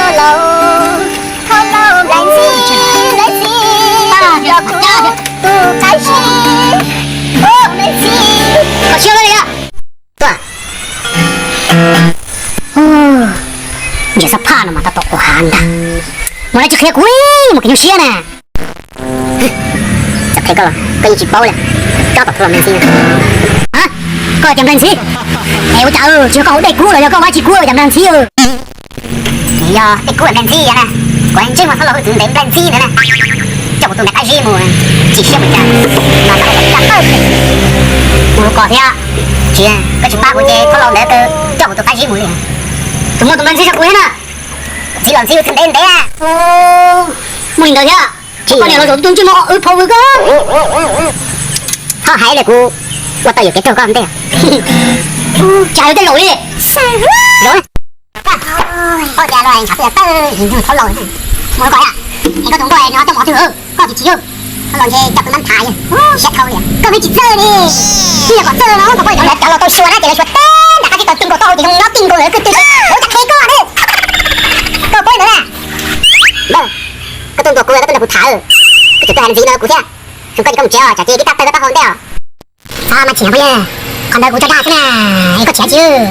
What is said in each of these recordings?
Laus, thauj laus Nplaim Ntxhib, Nplaim Ntxhib, yog kuv tus qab zib, Nplaim Ntxhib. Koj siab li a. Tuaj. Ntsia xab phaj no mas tab tom quas hav ntag. Mus no tsis qhia kuv li, mus kev nyuaj siab na. Txawm qhia koj los koj yeej tsis paub li. Koj pom thauj laus Nplaim Ntxhib. Koj tias Nplaim Ntxhib? Es ua cas tsis yog koj haus dej kub los yog koj vaj tsis kub ua cas Nplaim Ntxhib? Yog dej kub Nplaim Ntxhib na, kuv ntsej muag thauj laus hwj txwv ntev Nplaim Ntxhib ntawd na. Coj kuv tus me qab zib mus, tsis siab mus cas, no xav ua cas tawj mus kos thiab. Tsis, koj tsis pab kuv ces thauj laus ntawd coj kuv tus qab zib mus li. Tus muaj tus Nplaim Ntxhib tso kuv thiab na. Ntxhib los Ntxhib hwj txwv ntev ntev. Muaj li ntawd thiab. Poj niam los zaum tus ntsej muag wb phau vwm koj. Txhob hais li, kuv ua tau yuam kev raug koj ntej. Cas yog tej zaum li. Zaum. Ua cas los ntshav twb tawj thauj laus. Mus koj, es koj tus nkauj no coj mov twg, koj tsis tsis yog. Thauj laus ntshe coj tus nab thav, siab dhau li. Koj pheej tsis txawj li. Twb yog kom txawj no koj poj niam cov los tau xyuas na ces lawv xyuas teb nram qab zib tau ti nkaus tau hau ces zoo nyob ti nkaus lawv kwj tw. Ua cas qhia koj na. Koj paub li ntawd na. Koj tuaj ntuas kuv, koj tuaj nrog kuv tham, koj tseem tuaj hais Nplaim Ntxhib no kuv thiab. Zoo koj ces koj mus tsev os, tsam ces koj tawg koj taub hau ntej os. Mas chim phooj ywg, qhov ntawd kuv tso dag xwb na, es koj chim tsis.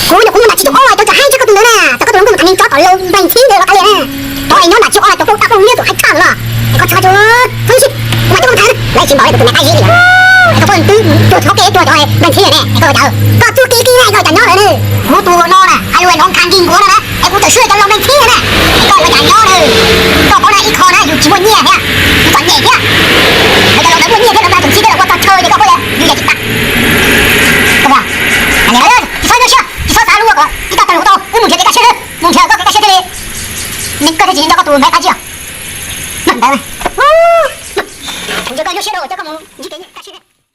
Kuv nyuam qhuav mus nram tsib caug ob los tau tsam haib txog koj tus ntawd na, txog koj tus hluas nkauj mus tham neeg tsov tom laus Nplaim Ntxhib ntawd los kav liam na. Tau es nyob nram tsib caug ob los cov phooj ywg twb hais tag los, es koj txhob tsuag txhob ntxhib, kuv mam tuaj mus tham. Lawv tsis npaum li kuv tus me qab zib li. Es koj pheej twb tuag tsis tau kev tuag cov Nplaim Ntxhib ne, es koj ua cas, koj txuj kev kev na, koj ua cas nyob lawm na. Kuv tus no na, hais lus hnov kha nkig nkuav no na, es kuv txawm swb cov laus Nplaim Ntxhib na, es koj ua cas nyob na. Koj paub na, ib qho na yus tsis muaj nyiaj thiab, yus txom nyem thiab. Lawv cov laus ntawd muaj nyiaj thiab, lawv tseem txib thiab, lawv ua txog chaw ces koj paub yog yus yam tsis tag. Koj, tsis txhob nyuaj siab, tsis txhob xav luag kom ib tag tag lus tau, wb mus nrhiav kev kaj siab, mus nrhiav koj kev kaj siab thiaj li, koj thiaj tsis nco koj tus me qab zib os. Ntawd, kuv ntsia koj nyuaj siab rau coj koj mus ntsib kev